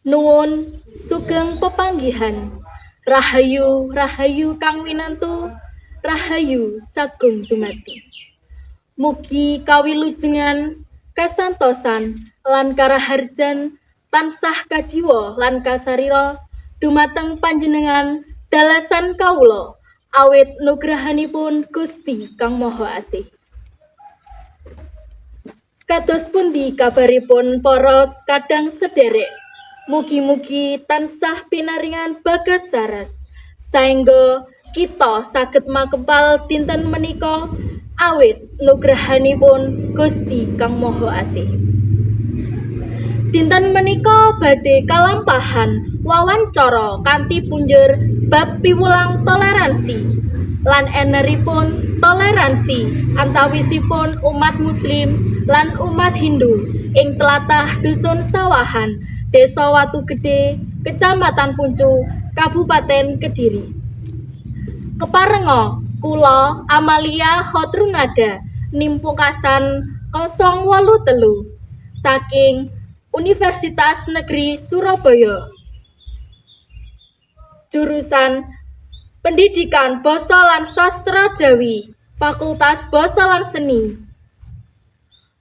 Nuwun sugeng pepanggihan. Rahayu rahayu kang winantu, rahayu sagung dumadi. Mugi kawilujengan, kasantosan lan karaharjan tansah kajiwa lan kasarira dumateng panjenengan dalasan kawula awit nugrahanipun Gusti Kang Maha Asih. Kados pundi kabaripun para kadang sederek? Mugi-mugi tansah pinaringan bagas saras saengga kita saged makempal dinten menika awit nugrahanipun Gusti Kang Maha Asih. Dinten menika badhe kalampahan wawancara kanthi punjer bab piwulang toleransi lan eneripun toleransi antawisipun umat Muslim lan umat Hindu ing tlatah Dusun Sawahan, Desa Watu Gede, Kecamatan Puncu, Kabupaten Kediri. Keparenga kula Amalia Khotrunada NIM pungkasan 083 saking Universitas Negeri Surabaya. Jurusan Pendidikan Basa lan Sastra Jawi, Fakultas Basa lan Seni.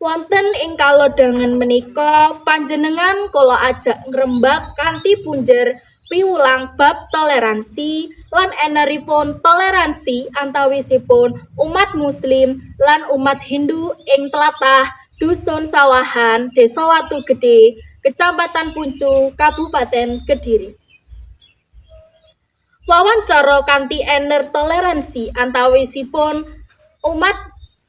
Wonten ing kalodhangan menika panjenengan kula ajak ngrembak kanthi punjer piwulang bab toleransi lan eneripun toleransi antawisipun umat Muslim lan umat Hindu ing tlatah Dusun Sawahan, Desa Watu Gede, Kecamatan Puncu, Kabupaten Kediri. Wawancara kanthi ener toleransi antawisipun umat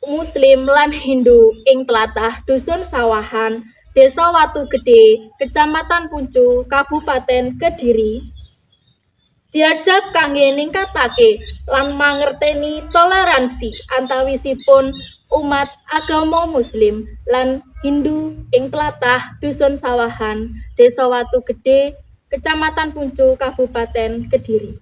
Muslim lan Hindu ing tlatah Dusun Sawahan, Desa Watu Gede, Kecamatan Puncu, Kabupaten Kediri, diajab kangge ningkatake lan mangerteni toleransi antawisipun umat agama Muslim lan Hindu ing tlatah Dusun Sawahan, Desa Watu Gede, Kecamatan Puncu, Kabupaten Kediri.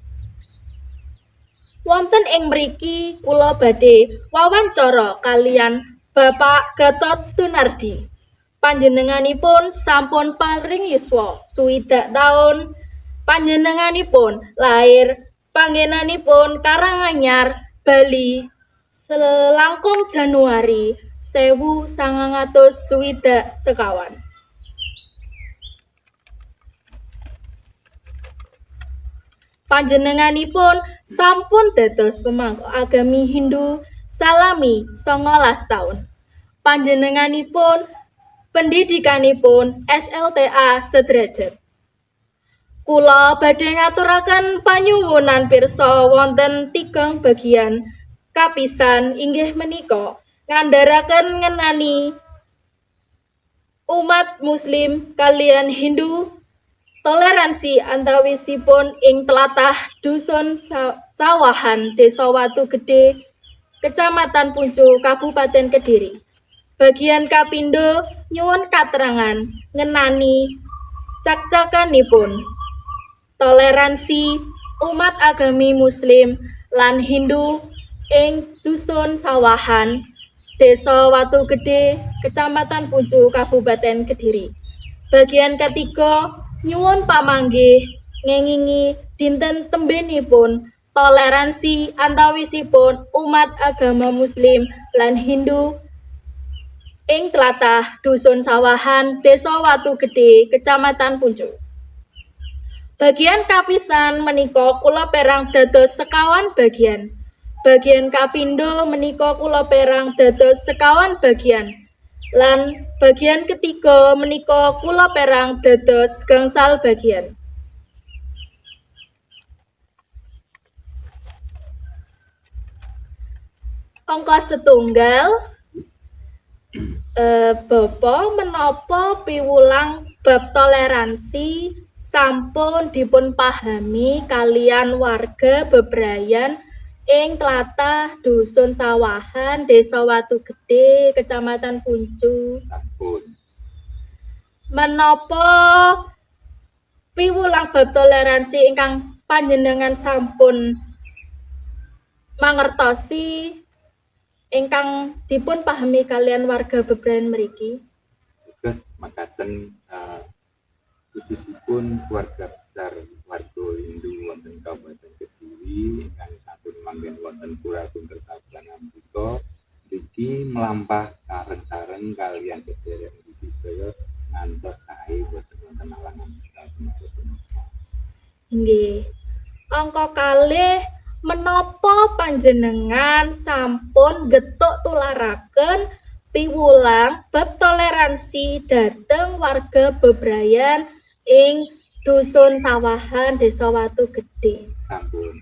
Wonten ing mriki kula badhe wawancara kaliyan Bapak Gatot Sunardi. Panjenenganipun sampun paring yuswa 60 taun. Panjenenganipun lair panggenanipun Karanganyar, Bali, selangkung Januari 1964. Panjenenganipun sampun dados pemangku agami Hindu salami 19 taun. Panjenenganipun pendidikanipun SLTA sederajat. Kula badhe ngaturaken panyuwunan pirsa wonten tigang bagian. Kapisan inggih menika ngandharaken ngenani umat Muslim kaliyan Hindu toleransi antawisipun ing tlatah Dusun Sawahan, Desa Watu Gede, Kecamatan Puncu, Kabupaten Kediri. Bagian kapindho nyuwun katerangan ngenani cakcakanipun toleransi umat agami Muslim lan Hindu ing Dusun Sawahan, Desa Watu Gede, Kecamatan Puncu, Kabupaten Kediri. Bagian ketiga nyuwun pamanggih ngengingi dinten tembenipun toleransi antawisipun umat agama Muslim lan Hindu ing tlatah Dusun Sawahan, Desa Watu Gede, Kecamatan Puncu. Bagian kapisan menika kula perang dados sekawan bagian. Bagian kapindho menika kula perang dados sekawan bagian. Lan bagian ketiga menika kula perang dados gangsal bagian. Angka setunggal, Bapak menapa piwulang bab toleransi sampun dipun pahami kaliyan warga bebrayan ing tlatah Dusun Sawahan, Desa Watu Gede, Kecamatan Puncu? Sampun. Menapa piwulang bab toleransi ingkang panjenengan sampun mangertosi ingkang dipun pahami kaliyan warga bebrayan mriki? Terus makaten, Khususipun keluarga besar warga Hindu wonten Kabupaten Kediri ingkang sampun manggen wonten Pura Agung Kertabuana menika niki mlampah sareng-sareng kaliyan sederek mriki sedaya ngantos sae, boten wonten alangan punika. Nggih. Angka 2, menapa panjenengan sampun getuk tularaken piwulang bab toleransi dhateng warga bebrayan ing Dusun Sawahan, Desa Watu Gedhe? Sampun.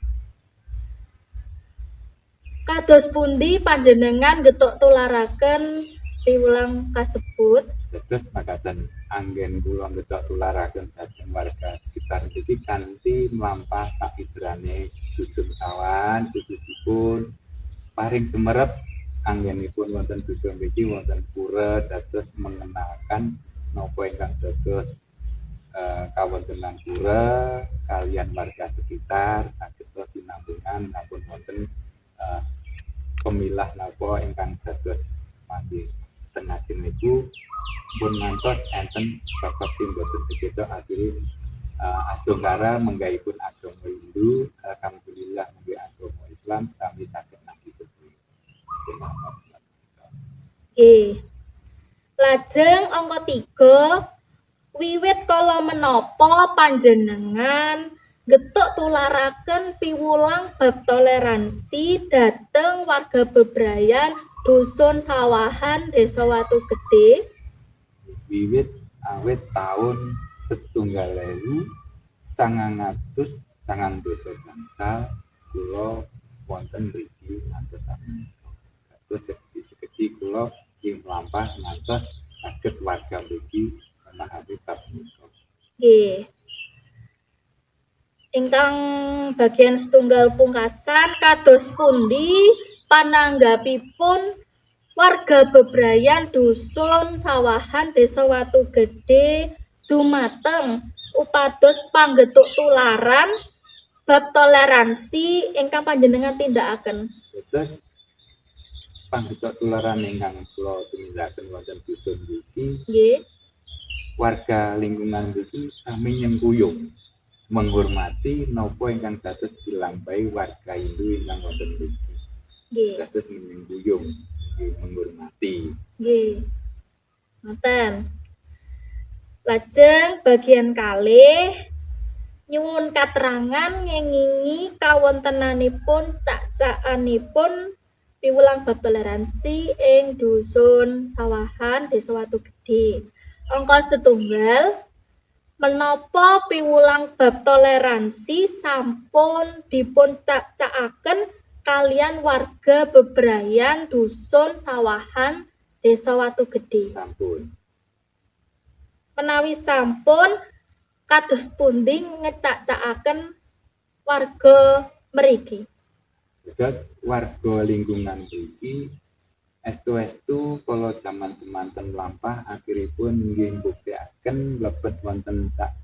Kados pundi panjenengan getuk tularaken piwulang kasebut? Dados makaten, anggen kula nggetok tularaken dhateng warga sekitar mriki kanthi mlampah sakidrane Dusun Sawahan, khususipun paring semerep anggenipun wonten dusun mriki wonten pura, dados mengenalkan napa ingkang dados kawontenan pura kaliyan warga sekitar saged sinambungan sampun wonten pemilah napa ingkang dados mangke teng ajeng niku pun ngantos enten bab sing boten sekeca. Akhire astungkara menggahipun agama Hindu, alhamdulillah menggah agama Islam, sami saged nampi sedaya. Nggih. Lajeng angka 3, wiwit kala menapa panjenengan getuk tularaken piwulang bab toleransi dhateng warga bebrayan Dusun Sawahan, Desa Watu Gedhe? Wiwit awit taun 1990 gangsal kula wonten mriki ngantos sakmenika. Dados sekedhik-sekedhik kula nggih mlampah ngantos saged warga mriki memahami bab menika. Nggih. Ingkang bagian setunggal pungkasan, kados pundi pananggapipun warga bebrayan Dusun Sawahan, Desa Watu Gedhe dumateng upados panggetuk tularan bab toleransi ingkang panjenengan tindakaken? Dados panggetok tularan ingkang kula tumindakaken wonten dusun mriki, warga lingkungan mriki sami nyengkuyung menghormati napa ingkang dados dilampahi warga Hindu ingkang wonten mriki. Dados menyengkuyung, nggih, menghormati. Nggih. Ngoten. Lajeng bagian 2, nyuwun katerangan ngengingi kawontenanipun cak-cakanipun piwulang bab toleransi ing Dusun Sawahan, Desa Watu Gedhe. Angka 1, menapa piwulang bab toleransi sampun dipun cak-cakaken kaliyan warga bebrayan Dusun Sawahan, Desa Watu Gedhe? Sampun. Menawi sampun, kados pundi ngecak-cakaken warga mriki? Dados warga lingkungan mriki estu-estu kala jaman semanten mlampah akhiripun nggih mbuktekaken mlebet wonten sak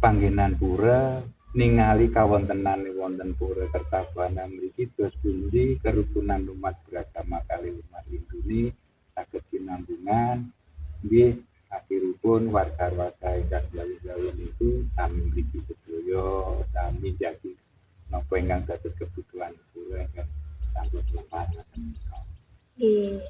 panggenan pura, ningali kawontenan wonten Pura Kertabuana mriki dos pundi kerukunan umat beragama kalih umat Hindune saged sinambungan. Nggih, akhiripun warga-warga ingkang jawi-jawi niku sami mriki sedaya, sami njagi napa ingkang dados kebutuhan pura ingkang sampun mlampah ngoten menika. Nggih.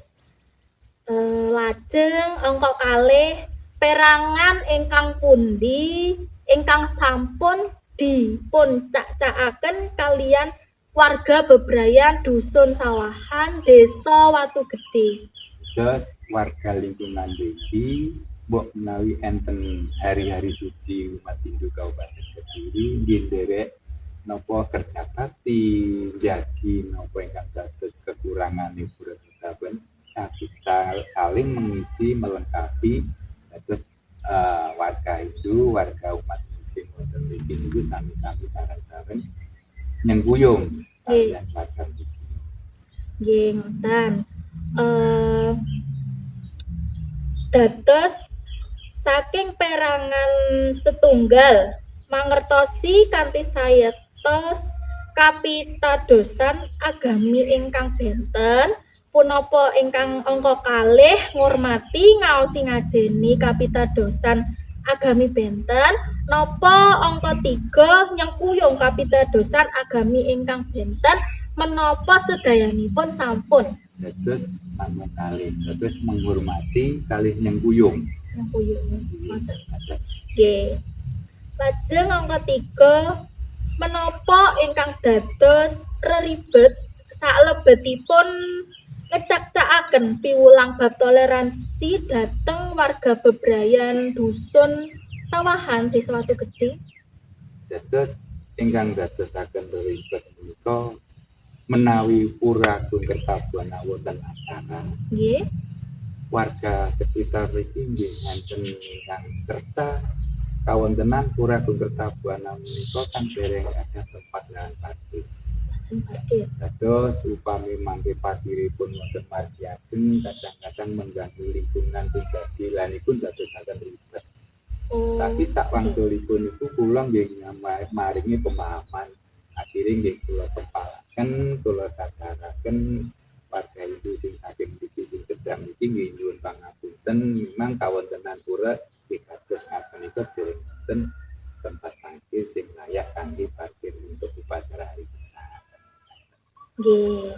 Lajeng angka 2, perangan ingkang pundi ingkang sampun dipun cak-cakaken kaliyan warga bebrayan Dusun Sawahan, Desa Watu Gedhe? Dados warga lingkungan mriki mbok menawi enten hari-hari suci umat Hindu Kabupaten Kediri nggih nderek napa kerja bakti, njagi napa ingkang dados kekurangane pura Kertabuana, saged saling mengisi, melengkapi. Dados warga Hindu, warga umat Muslim wonten mriki niku sami-sami sareng-sareng nyengkuyung kaliyan warga mriki. Nggih, ngoten. Dados saking perangan 1, mangertosi kanthi sayektos kapitadosan agami ingkang benten. Punapa ingkang angka kalih ngurmati ngaosi ngajeni kapitadosan agami benten, napa angka 3 nyengkuyung kapitadosan agami ingkang benten, menapa sedayanipun sampun? Dados namung kalih, dados menghormati kalih nyengkuyung. Nyengkuyung. Ngoten. Nggih. Lajeng angka 3 menapa ingkang dados reribet saklebetipun ngecak-cakaken piwulang bab toleransi dhateng warga bebrayan dusun Sawahan Desa Watu Gedhe? Dados ingkang dadosaken reribet punika menawi Pura Agung Kertabuana wonten acara, warga sekitar mriki nggih enten ingkang kersa kawontenan Pura Agung Kertabuana menika kan dereng ada tempat lahan parkir. Parkir. Dados upami mangke parkiripun wonten margi ageng kadang-kadang mengganggu lingkungan pribadi lanipun dadosaken ribet. Tapi sak wangsulipun niku kula nggih maringi pemahaman, akhire nggih kula kepalaken, kula sadaraken warga Hindu sing saking mriki sing cedhak mriki nggih nyuwun pangapunten, memang kawontenan pura nggih kados ngaten nika dereng wonten tempat parkir sing layak kangge parkir untuk upacara hari besar. Nggih.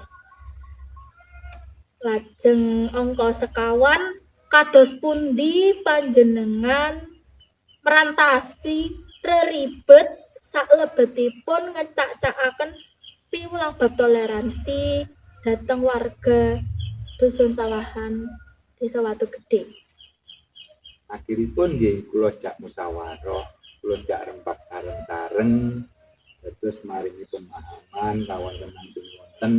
Lajeng angka sekawan kados pundi panjenengan merantasi reribet saklebetipun ngecak-cakaken piwulang bab toleransi dhateng warga dusun Sawahan Desa Watu Gedhe? Akhiripun nggih kula jak musyawarah, kula jak rembag sareng-sareng, dados maringi pemahaman kawontenan sing wonten.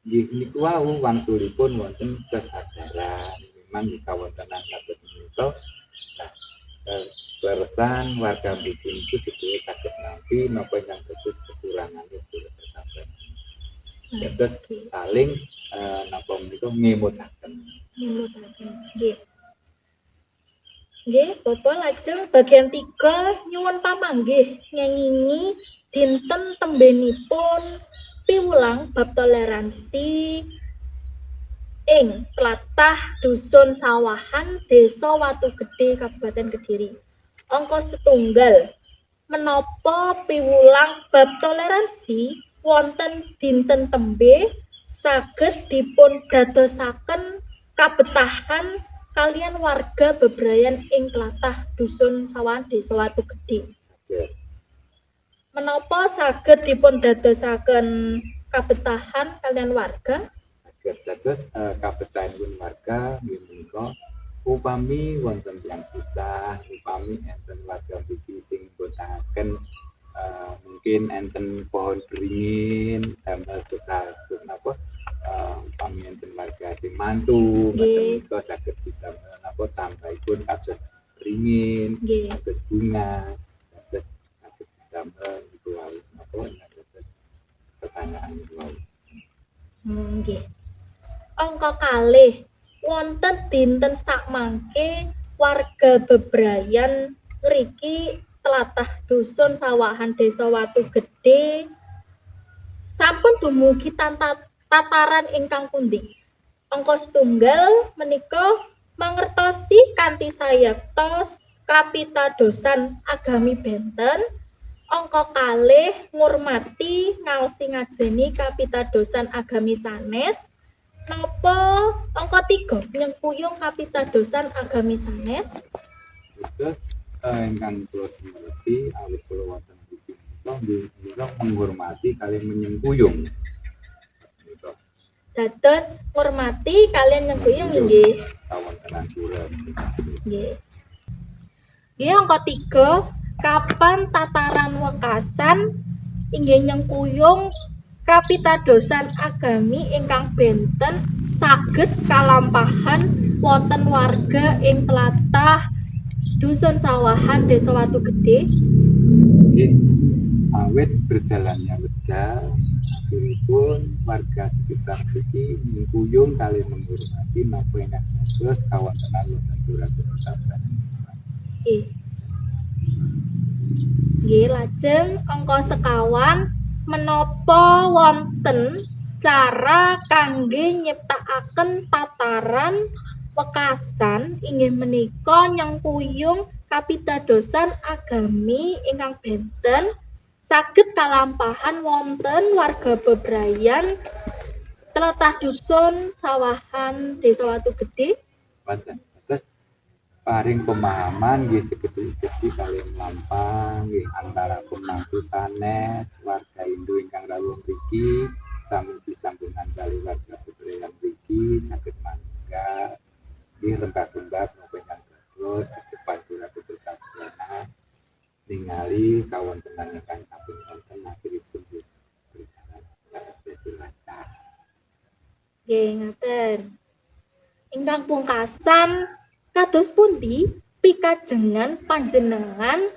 Nggih niku wau wangsulipun wonten kesadaran memang nggih kawontenan kados menika. Nah, kleresan warga mriki niku sedaya saged nampi napa ingkang dados kekurangane Pura Kertabuana. Dados saling napa menika ngemutaken. Ngemutaken. Nggih. Nggih, Bapak, lajeng bagian 3 nyuwun pamanggih ngengingi dinten tembenipun piwulang bab toleransi ing tlatah Dusun Sawahan Desa Watu Gedhe Kabupaten Kediri. Angka setunggal menapa piwulang bab toleransi wonten dinten tembe saged dipun dadosaken kabetahan kaliyan warga bebrayan ing tlatah Dusun Sawahan Desa Watu Gedhe? Saged. Menapa saged dipun dadosaken kabetahan kaliyan warga? Saged. Dados kabetahanipun warga nggih menika upami wonten tiyang susah, upami enten warga mriki sing mbetahaken mungkin enten pohon beringin damel sesajen napa, upami enten warga sing mantu ngoten menika saged didamel napa tambahipun kados beringin, kados bunga, kados saged didamel niku wau napa dados pertanyaan niku wau. Nggih. Angka kalih wonten dinten sakmangke warga bebrayan ngriki tlatah Dusun Sawahan Desa Watu Gedhe sampun dumugi tataran ingkang pundi? Angka setunggal menika mangertosi kanthi sayektos kapitadosan agami benten. Angka kalih ngurmati ngaosi ngajeni kapitadosan agami sanes. Napa angka 3 nyengkuyung kapitadosan agami sanes? Terus ingkang kula sumerti awit kula wonten mriki menika nggih menika menghormati kalih menyengkuyung. Menika. Dados ngurmati kaliyan nyengkuyung nggih. Kawontenan pura menika. Nggih. Nggih, angka 3 kapan tataran wekasan inggih nyengkuyung kapitadosan agami ingkang benten saged kalampahan wonten warga ing tlatah Dusun Sawahan Desa Watu Gedhe? Nggih. Awit berjalannya wekdal akhiripun warga sekitar mriki nyengkuyung kalih menghormati napa ingkang dados kawontenan wonten Pura Kertabuana. Nggih. Nggih, lajeng angka sekawan menapa wonten Cara kangge nyiptakaken tataran wekasan inggih menika nyengkuyung kapitadosan agami ingkang benten saged kalampahan wonten warga bebrayan tlatah Dusun Sawahan Desa Watu Gede. Wonten. Terus paring pemahaman nggih sekedhik-sekedhik kalih mlampah nggih antara pemangku sanes warga Hindu ingkang rawuh mriki sami sisambungan kalih warga bebrayan mriki saged manunggal nggih rembag-rembag napa ingkang dados depan Pura Kertabuana ningali kawontenan ingkang sampun wonten akhiripun berjalan saestu lancar. Nggih, ngaten. Ingkang pungkasan, kados pundi pikajengan panjenengan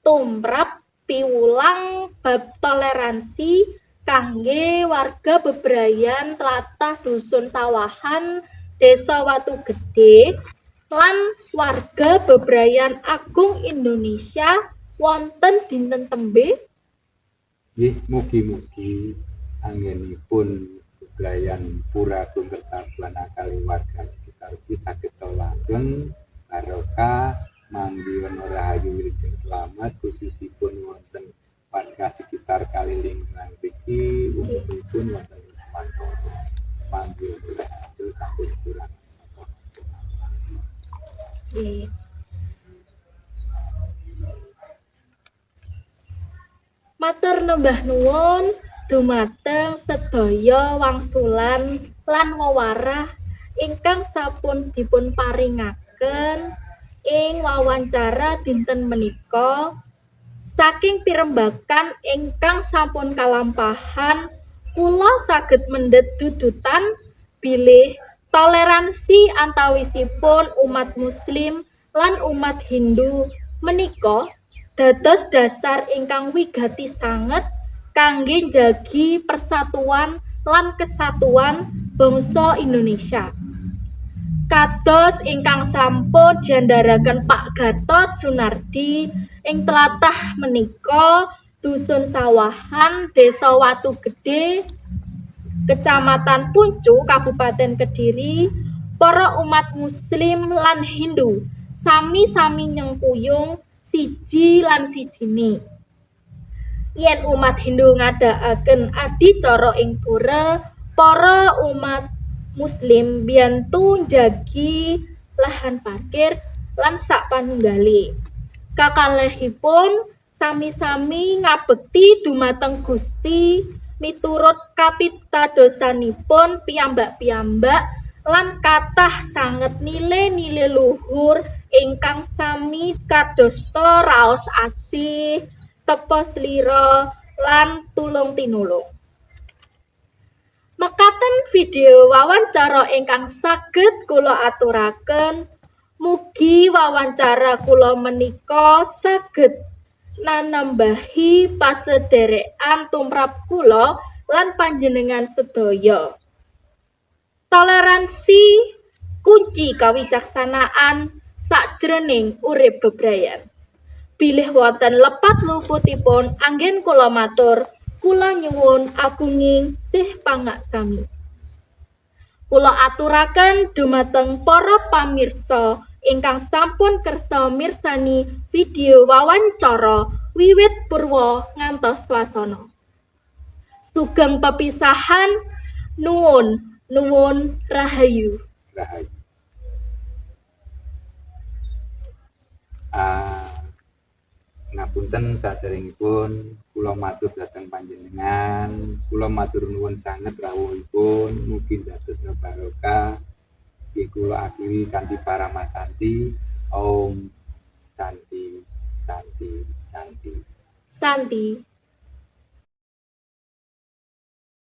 tumrap piwulang bab toleransi kangge warga bebrayan tlatah Dusun Sawahan Desa Watu Gede lan warga bebrayan agung Indonesia wonten dinten tembe? Nggih, mugi-mugi anggenipun bebrayan Pura Agung Kertabuana kalih warga sekitar iki saged langgeng barokah manggiha rahayu wilujeng slamet khususipun wonten warga sekitar kalih lingkungan mriki umumipun wonten Nuswantara manggiha rahayu sampun kurang napa-napa. Nggih. Matur nembah nuwun dumateng sedaya wangsulan lan wewarah ingkang sampun dipun paringaken ing wawancara dinten menika. Saking pirembagan ingkang sampun kalampahan, kula saged mendhet dudutan bilih toleransi antawisipun umat Muslim lan umat Hindu menika dados dasar ingkang wigati sanget kangge njagi persatuan lan kesatuan bangsa Indonesia. Kados ingkang sampun diandharaken Pak Gatot Sunardi ing tlatah menika Dusun Sawahan, Desa Watu Gede, Kecamatan Puncu, Kabupaten Kediri, para umat Muslim lan Hindu sami-sami nyengkuyung siji lan sijine. Yen umat Hindu ngadakaken adicara ing pura, para umat Muslim mbiyantu njagi lahan parkir lan sapanunggale. Kakalihipun sami-sami ngabekti dumateng Gusti miturut kapitadosanipun piyambak-piyambak lan kathah sanget nile-nile luhur ingkang sami kadosta raos asih, tepa slira lan tulung tinulung. Mekaten video wawancara ingkang saged kula aturaken. Mugi wawancara kula menika saged nanambahi pasederekan tumrap kula lan panjenengan sedaya. Toleransi kunci kawicaksanaan sakjroning urip bebrayan. Bilih wonten lepat luputipun anggen kula matur, kula nyuwun agunging sih pangaksami. Kula aturaken dumateng para pamirsa ingkang sampun kersa mirsani video wawancara wiwit purwa ngantos swasana. Sugeng pepisahan, nuwun nuwun rahayu. Rahayu. Ngapunten saderengipun kula matur dhateng panjenengan, kula matur nuwun sanget rawuhipun, mugi ndadosna barokah. Nggih kula akhiri kanthi paramasanti. Om Santi Santi Santi. Santi.